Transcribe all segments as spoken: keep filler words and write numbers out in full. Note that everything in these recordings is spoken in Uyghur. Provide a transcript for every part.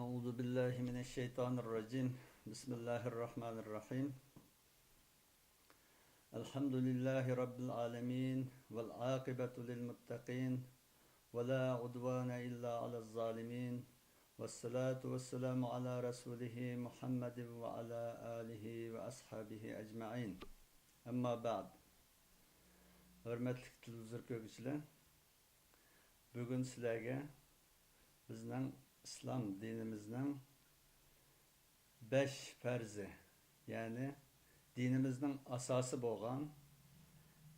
أعوذ بالله من الشيطان الرجيم. بسم الله الرحمن الرحيم. الحمد لله رب العالمين، والعاقبة للمتقين، ولا عدوان إلا على الظالمين، والصلاة والسلام على رسوله محمد وعلى آله وأصحابه أجمعين. أما بعد. ھۆرمەتلىك تېلېۋىزور كۆرگۈچىلەر، بۈگۈن سىلەرگە بىزنىڭ ئىسلام دىنىمىزنىڭ بەش پەرزى، يەنى دىنىمىزنىڭ ئاساسى بولغان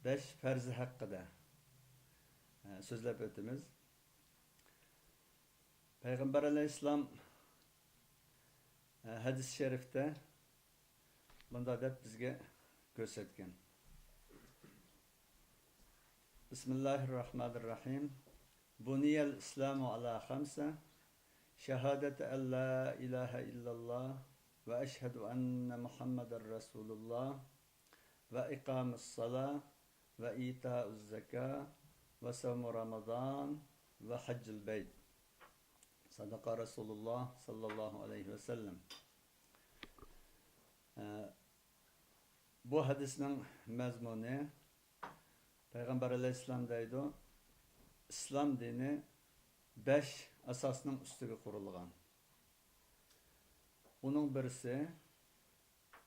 بەش پەرزى ھەققىدە، ئە، سۆزلەپ ئۆتىمىز. پەيغەمبەر ئەلەيھىسسالام، ئە، ھەدىس شەرىفتە مۇنداق دەپ بىزگە كۆرسەتكەن. بسم الله الرحمن الرحيم. بني الإسلام على خمسة، شهادة أن لا إله إلا الله، وأشهد أن محمدا رسول الله، وإقام الصلاة، وإيتاء الزكاة، وصوم رمضان، وحج البيت. صدق رسول الله صلى الله عليه وسلم. ئە، بۇ ھەدىسنىڭ مەزمۇنى، پەيغەمبەر ئەلەيھىسسالام دەيدۇ، ئىسلام دىنى بەش ئاساسنىڭ ئۈستىگە قۇرۇلغان. ئۇنىڭ بىرسى،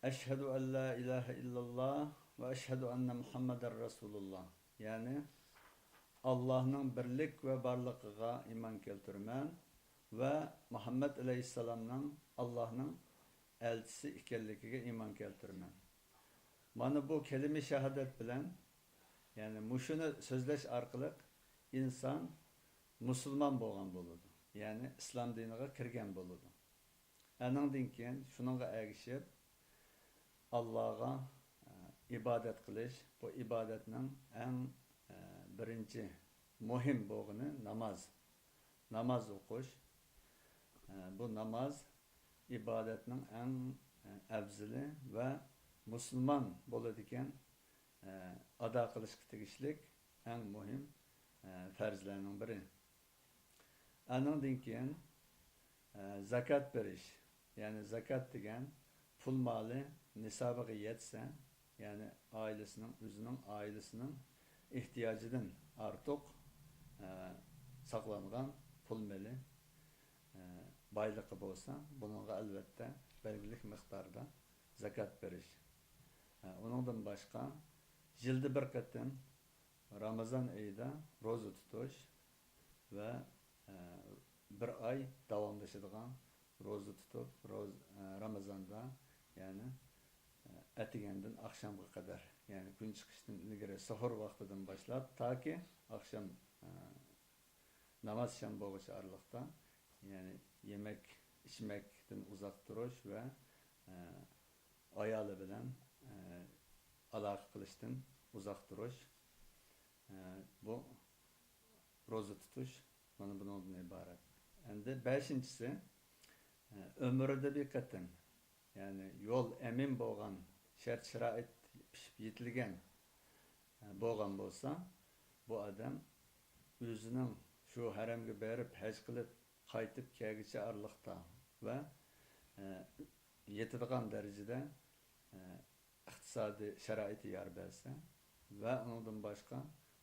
ئەشھەدۇ ئەن لا ئىلاھە ئىللاللا ۋە ئەشھەدۇ ئەننە مۇھەممەدەر رەسۇلۇللا. يەنى، ئاللاھنىڭ بىرلىك ۋە بارلىقىغا ئىمان كەلتۈرىمەن ۋە مۇھەممەد ئەلەيھىسسالامنىڭ ئاللاھنىڭ ئەلچىسى ئىكەنلىكىگە ئىمان كەلتۈرىمەن. مانا بۇ كەلىمە شاھادەت بىلەن، يەنى مۇشۇنى سۆزلەش ئارقىلىق ئىنسان مۇسۇلمان بولغان بولىدۇ. يەنى ئىسلام دىنىغا كىرگەن بولىدۇ. ئەنىڭدىن كېيىن شۇنىڭغا ئەگىشىپ، ئاللاغا، ئە، ئىبادەت قىلىش، بۇ ئىبادەتنىڭ ئەڭ، ئە، بىرىنچى مۇھىم بولغىنى ناماز. ناماز ئوقۇش. ئە، بۇ ناماز ئىبادەتنىڭ ئەڭ، ئە، ئەۋزىلى ۋە مۇسۇلمان بولىدىكەن، ئە، ئادا قىلىشقا تېگىشلىك ئەڭ مۇھىم، ئە، پەرزلەرنىڭ بىرى. ئانىڭدىن كېيىن، ئە، زاكات بېرىش. يەنى زاكات دېگەن پۇل مالى نىسابىغا يەتسە، يەنى ئائىلىسىنىڭ، ئۆزىنىڭ ئائىلىسىنىڭ ئېھتىياجىدىن ئارتۇق، ئە، ساقلانغان پۇل مېلى، ئە، بايلىقى بولسا، بۇنىڭغا ئەلۋەتتە بەلگىلىك مىقداردا زاكات بېرىش. ئە، ئۇنىڭدىن باشقا، يىلدا بىر قېتىم رامازان ئېيىدا روزا تۇتۇش ۋە، ئە، بىر ئاي داۋاملىشىدىغان روزا تۇتۇپ، روز-، ئە، رامازاندا، يەنى، ئە، ئەتىگەندىن ئاخشامغا قەدەر، يەنى كۈن چىقىشتىن ئىلگىرى سەھۇر ۋاقتىدىن باشلاپ تاكى ئاخشام، ئە، ناماز شام بولغۇچە ئارىلىقتا، يەنى يېمەك، ئىچمەكتىن ئۇزاق تۇرۇش ۋە، ئە، ئايالى بىلەن، ئە، ئالاقە قىلىشتىن ئۇزاق تۇرۇش. ئە، بۇ روزا تۇتۇش مانا بۇنىڭدىن ئىبارەت. ئەمدى بەشىنچىسى، ئە، ئۆمرىدە بىر قېتىم، يەنى يول ئەمىن بولغان، شەرت-شارائىت پىشىپ يېتىلگەن، ئە، بولغان بولسا، بۇ ئادەم ئۆزىنىڭ شۇ ھەرەمگە بېرىپ، ھەج قىلىپ، قايتىپ كەلگۈچە ئارىلىقتا ۋە، ئە، يېتىدىغان دەرىجىدە، ئە، ئىقتىسادىي شارائىتى يار بەرسە ۋە ئۇنىڭدىن باشقا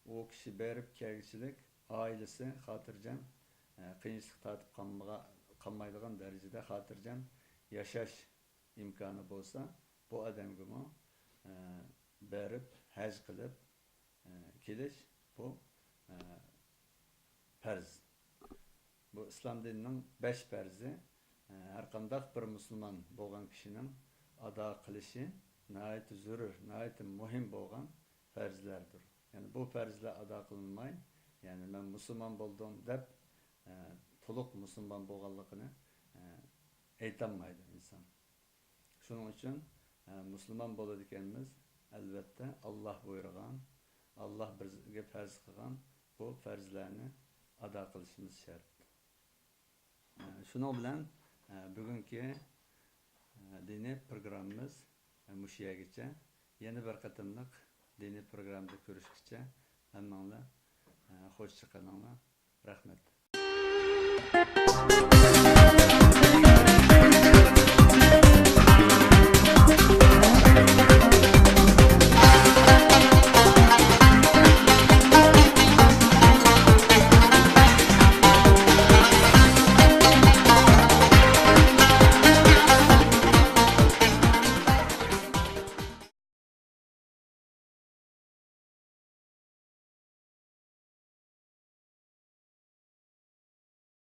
ئۇ كىشى بېرىپ كەلگۈچىلىك ئائىلىسى خاتىرجەم، ئە، قىيىنچىلىق تارتىپ قالمىغا-، قالمايدىغان دەرىجىدە خاتىرجەم ياشاش ئىمكانى بولسا، بۇ ئادەمگىمۇ، ئە، بېرىپ ھەج قىلىپ، ئە، كېلىش بۇ، ئە، پەرز. بۇ ئىسلام دىنىنىڭ بەش پەرزى، ئە، ھەرقانداق بىر مۇسۇلمان بولغان كىشىنىڭ، ئادا قىلىشى ناھايىتى زۆرۈر، ناھايىتى مۇھىم بولغان پەرزلەردۇر. يەنى بۇ پەرزلەر ئادا قىلىنماي، يەنى مەن مۇسۇلمان بولدۇم دەپ، ئە، تولۇق مۇسۇلمان بولغانلىقىنى، ئە، ئېيتالمايدۇ ئىنسان. شۇنىڭ ئۈچۈن، ئە، مۇسۇلمان بولىدىكەنمىز، ئەلۋەتتە، ئاللاھ بۇيرۇغان، ئاللاھ بىزگە پەرز قىلغان بۇ پەرزلەرنى ئادا قىلىشىمىز شەرت. ئە، شۇنىڭ بىلەن، ئە، بۈگۈنكى، ئە، دىنىي پروگراممىمىز، ئە، مۇشۇ يەرگىچە. يەنە بىر قېتىملىق دىنىي پروگراممىدا كۆرۈشكىچە ھەممىڭلار، ئە، خوشچىقىلىڭلار.